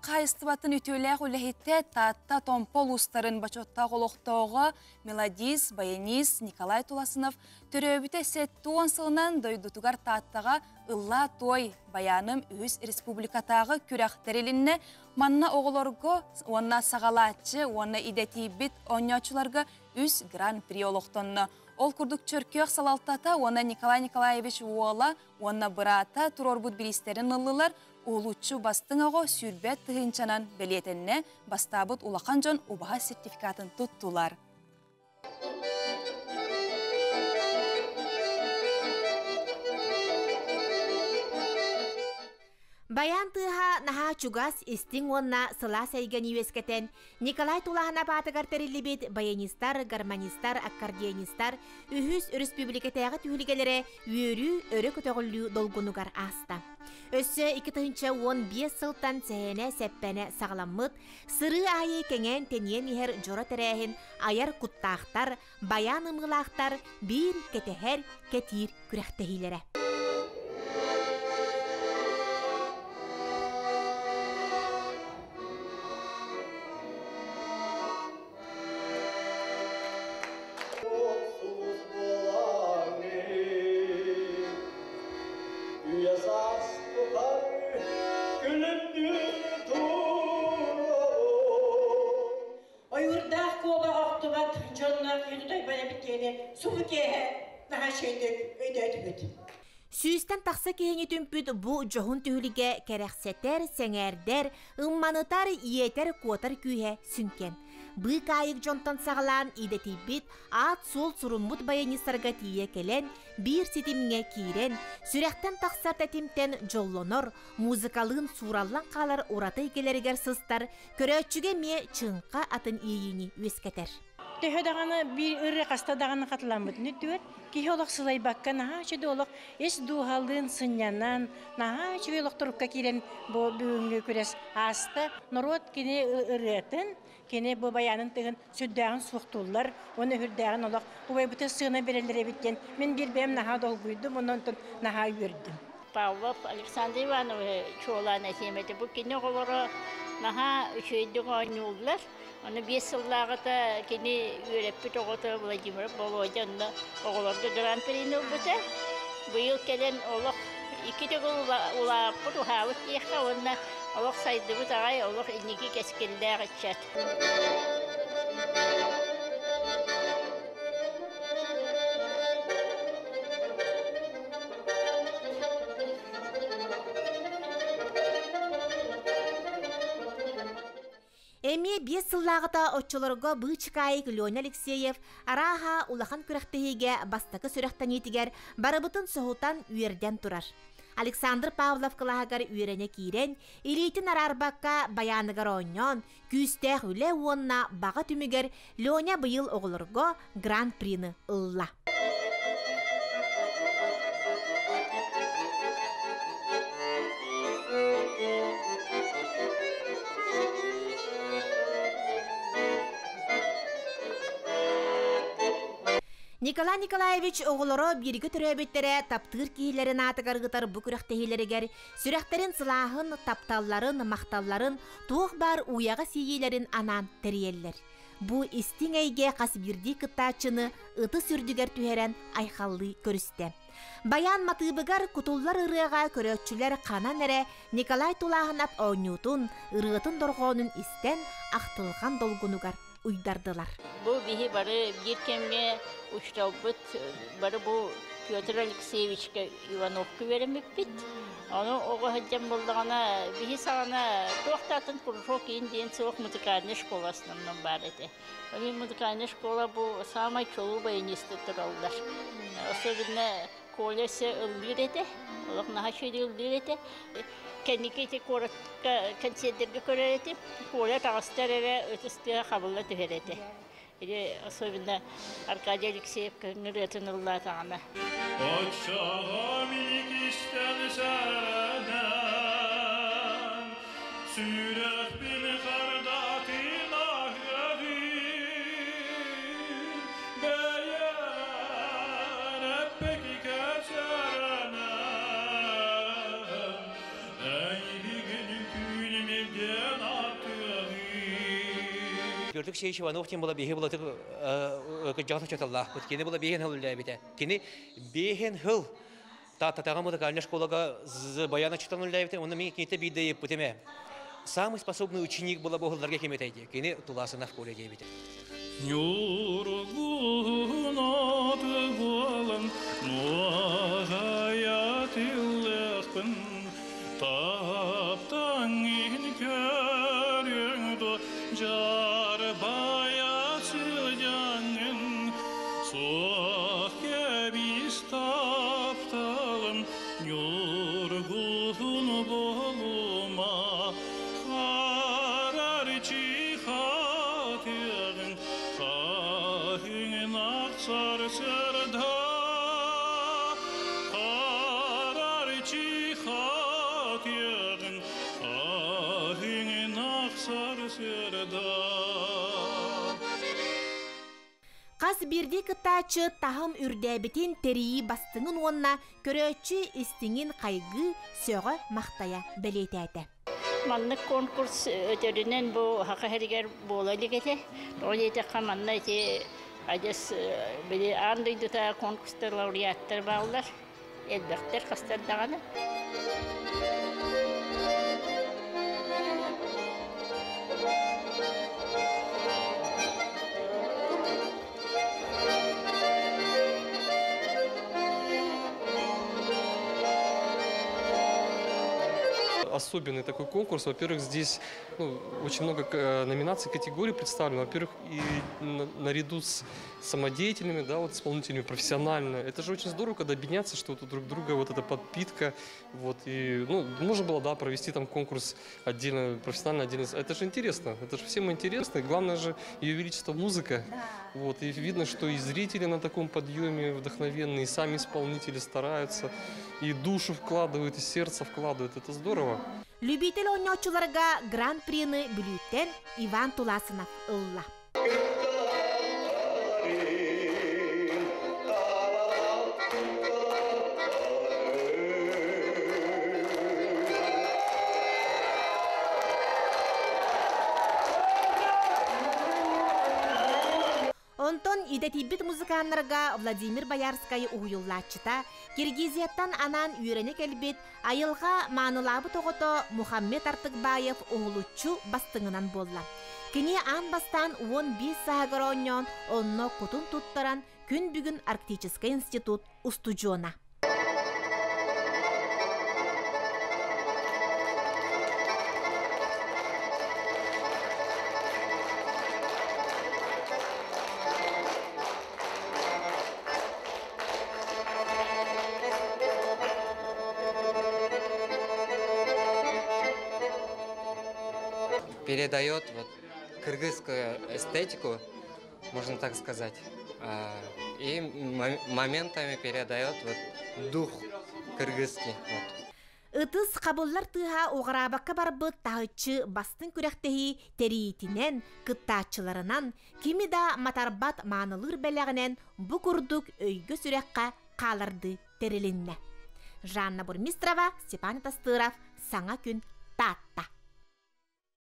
хаһайыстыбатын үтүөлээх үлэһитэ Таатта Томпо улуустарын бочуоттаах олохтооҕо мелодист, баянист Николай Туласынов төрөөбүтэ 70 сылынан дойдутугар Тааттаҕа Ыллаа туой байааным үһүс республикатааҕы күрэх тэрилиннэ. Манна оҕолорго уонна саҕалааччы уонна идэтийбит оонньооччуларга үс гран-при олохтонно. Ол курдук Чөркөөх салалтата уонна Николай Николаевич уола уонна быраата туруорбут бириистэрин ыллылар, уһулуччу бастыҥ оҕо 20 тыһыынчанан бэлиэтэннэ, бастаабыт улахан дьон убаһа сертификатын туттулар. Баян тыаһа наһаа чугас, истиҥ уонна сылаас эйгэни үөскэтэн, Николай Тулаһынап аатыгар тэриллибит баянистар, гармонистар, аккордеонистар үһүс өрөспүүбүлүкэтээҕи түһүлгэлэрэ үөрүү, өрө көтөҕүллүү долгунугар ааста. Өссө 2015 сылтан сэһэнэ-сэппэнэ саҕаламмыт, сырыы аайы кэҥээн-тэнийэн иһэр дьоро тэрээһин айар куттаахтар, байаан ымыылаахтар биир кэтэһэр, кэтиир күрэхтэһиилэрэ. Ойуурдаах куобах охтубат дьонноох үтүтайбан эбит диэни субу киэһэ наһаа үчүгэйдик өйдөөтүбүт. Сүүстэн тахса киһини түмпүт бу дьоһун түһүлгэ кэрэхсэтэр, сэҥээрдэр, ымманытар, иэтэр-куотар күүһэ сүҥкэн. Быыкаайык дьонтон саҕалаан идэтийбит, аат-суол суруммут баянистарга тиийэ кэлэн, биир ситимҥэ киирэн, сүрэхтэн тахсар тэтимтэн дьоллонор, музыкалыын суураллан хаалар ураты эйгэлэригэр сыстар көрөөччүгэ эмиэ чыҥха атын иэйиини үөскэтэр. Төһө даҕаны биир ырыа хаста даҕаны хатыламмытын үрдүгэр киһи олох сылайбакка наһаа үчүгэй олох ис дууһалыын сынньанан наһаа үчүгэй олох турукка киирэн бу бүгүҥҥү күрэс ааста. Норуот кини ырыатын, кини бу байаанын тыгын сүрдээҕин суохтууллар уонна сүрдээҕин олох убайбытын сыана биэрэллэр эбит диэн мин биир бэйэм наһаа долгуйдум уонна онтон наһаа үөрдүм. Павлов Александр Иванович чуолаан этиэм этэ. Бу кини оҕолоро наһаа үчүгэйдик оонньууллар. Аны 5 сыллааҕыта кини үөрэппит оҕото Владимир Володя онно оҕолорго гран-прини ылбыта. Быйыл кэлэн олох икки төгүл улааппыт, уһаабыт диэххэ уонна олох сайдыбыт аҕай, олох инники кэскиллээх ыччат. Эмиэ 5 сыллааҕыта оччолорго быычыкаайык Леня Алексеев арааһа улахан күрэхтэһиигэ бастакы сүрэхтэниитигэр барыбытын соһутан үөрдэн турар. Александр Павлов кылааһыгар үөрэнэ киирэн, илиитин араарбакка байааныгар оонньоон, күүстээх үлэ уонна баҕа түмүгэр Леня быйыл оҕолорго Гран-прины ылла. Николай Николаевич оҕолоро бииргэ төрөөбүттэрэ таптыыр киһилэрин аатыгар ыытар бу күрэхтэһиилэригэр сүрэхтэрин сылааһын, тапталларын, махталларын, туох баар уйаҕа сиийиилэрин анаан тэрийэллэр. Бу истиҥ эйгэ хас биирдии кыттааччыны ытыс үрдүгэр түһэрэн айхаллыы көрүстэ. Байаан матыыбыгар кутуллар ырыаҕа көрөөччүлэр ханан эрэ Николай Тулааһынап оонньуутун, ырыатын дорҕоонун истэн ахтылҕан долгунугар уйдардылар. Бу биһи бары биир кэмҥэ учууталбыт бары бу Петр Алексеевичка Ивановка үөрэммиппит. Ону оҕо сылдьан буоллаҕына биһи саҕана туох да атын кружок иин диэн суох музыкальнай школа основном баар этэ. Ол музыкальная школа бу самай чулуу баянисты тураллар. Особенно Коля өссө ыллыыр этэ, олох наһаа үчүгэй ыллыыр этэ. Кэнники ити куоракка концертергэ көрөр этим. Коля таҕыстар эрэ ытыс тыаһа хабылла түһэр этэ. Или особенно Аркадий Алексеев ырыатын ыллаатаҕына. Оччоҕо миникистэн сэрэнэн, сүрэхпин хардатын аһыаҕын, бэйэҕэр эппэкикэ сэрэнэн, эйигин түүнүм илдьэн. Петр Алексеевич Иванов тем була биһи булатык кыдьаҕас учууталлаахпыт. Кини була биһин хыл үллээбитэ. Кини биһин хыл Тааттатааҕы музыкальнай школага баян учуутал үллээбитэ. Онно мин киниттэн биирдэ ыйыппытым ээ. Самый способный ученик була бу хылларга ким этэй дии. Кини Туласынов Коля диэбитэ. Ньургуһун аты буолан нуоҕайа тиллэхпин таптаҥ иһин көрүөҥ дуо дьарбайа сылдьаҥҥын суох кэбис тапталым ньургуһун буолума харарчы хатыаҕыҥ хаһыҥнах сарсыарда харарчы хатыаҕыҥ хаһыҥнах сарсыарда. Хас биирдии кыттааччы таһым үрдээбитин тэрийии бастыҥын уонна көрөөччү истиҥин хайгыы, сөҕө-махтайа бэлиэтээтэ. Маннык конкурс өтөрүнэн бу Саха сиригэр буола илик этэ. Тоҕо диэтэххэ, манна ити адьас били аан дойдута конкурстар лауреаттар бааллар. Элбэхтэр хастар даҕаны. Особенный такой конкурс. Во-первых, здесь, ну, очень много номинаций, категорий представлено. Во-первых, и наряду с самодеятельными, да, вот исполнителями профессионально. Это же очень здорово, когда объединяться, что вот у друг друга вот эта подпитка. Вот, и, ну, можно было, да, провести там конкурс отдельно, профессионально, отдельно. Это же интересно, это же всем интересно. И главное же, Ее Величество музыка. Вот, и видно, что и зрители на таком подъеме вдохновенные, и сами исполнители стараются, и душу вкладывают, и сердце вкладывают. Это здорово. Любитель оонньооччуларга Гран-прины Бүлүүттэн Иван Туласынов ылла. Онтон идэтийбит музыканнарга Владимир Боярскай уһуйуллааччыта, Киргизияттан анаан үөрэнэ кэлбит, айылҕа маанылаабыт оҕото Мухаммед Артыкбаев уһулуччу бастыҥынан буолла. Кини аан бастаан 15 сааһыгар оонньоон, онно кутун туттаран, күн бүгүн Арктическай институт устудьуона. Передает вот кыргызскую эстетику, можно так сказать, и моментами передает вот дух кыргызский. Вот. Ытыс хабыллар тыаһа уҕараабакка барбыт таһыччы бастыҥ күрэхтэһии тэрийиитинэн, кыттааччыларынан, кими да матарбат маанылыыр бэлэҕинэн бу курдук өйгө-сүрэххэ хаалардыы тэрилиннэ. Жанна Бурмистрова, Степан Тастыров, Саҥа күн, Таатта.